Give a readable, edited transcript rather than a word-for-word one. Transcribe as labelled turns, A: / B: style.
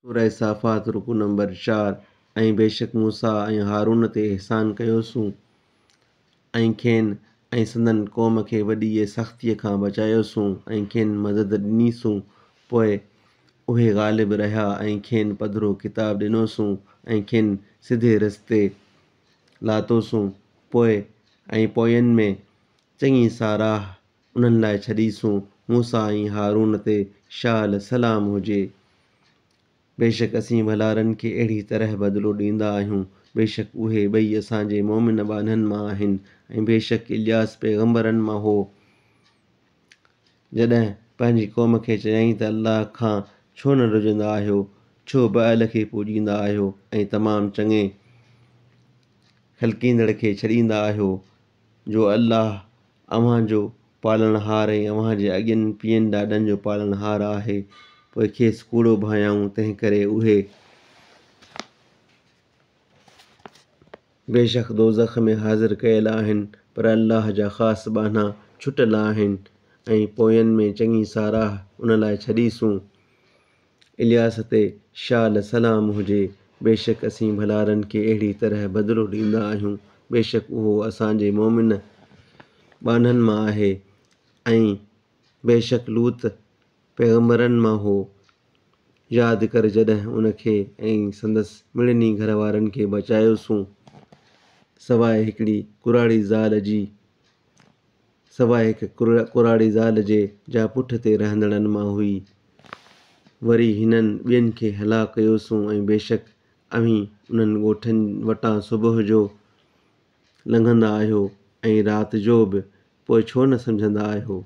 A: سوره صافات رڪوع نمبر 4، ۽ بيشڪ موسيٰ ۽ هارون تي احسان ڪيوسون ۽ کين ۽ سندن قوم کي وڏيء سختيء کان بچايوسون ۽ کين مدد ڏنيسون پوء اهي غالب رهيا ۽ کين پڌرو ڪتاب ڏنوسون ۽ کين سڌي رستي لاتوسون پوء ۽ پوين ۾ چڱي ساراهه انهن لاء ڇڏيسون، موسيٰ ۽ هارون تي شال سلام هجي. بيشڪ اسين ڀلارن کي اهڙي طرح بدلو ڏيندا آهيون. بيشڪ اهي ٻئي اسان جي مؤمن ٻانهن مان آهن ۽ بيشڪ الياس پيغمبرن مان هو. جڏهن پنهنجي قوم کي چيائين ته الله کان ڇو نه ڊڄندا آهيو؟ ڇو بعل کي پوڄيندا آهيو ۽ تمام چڱي خلقيندڙ کي ڇڏيندا آهيو؟ جو الله اوهان جو پالڻهار ۽ اوهان جي اڳين پيئن ڏاڏن جو پالڻهار آهي، پوء کيس ڪوڙو ڀانيائون، تنهنڪري اهي بيشڪ دوزخ ۾ حاضر ڪيل آهن، پر الله جا خاص ٻانها ڇٽل آهن ۽ پوين ۾ چڱي ساراهه ان لاء ڇڏيسون. الياس تي شال سلام هجي، بيشڪ اسين ڀلارن کي اهڙي طرح بدلو ڏيندا آهيون، بيشڪ اهو اسان جي مؤمن ٻانهن مان آهي ۽ بيشڪ لوط پيغمبرن مان هو. ياد ڪر جڏهن ان کي ۽ سندس مڙني گهر وارن کي بچايوسون، سواء هڪڙي ڪراڙي زال جي. سواء هڪ ڪراڙي زال جي، جا پٺ تي رهندڙن مان هئي. وري هنن ٻين کي هلاڪ ڪيوسون ۽ بيشڪ اوهين انهن ڳوٺن وٽان صبح جو لنگهندا آهيو ۽ رات جو به، پوء ڇو نه سمجهندا آهيو؟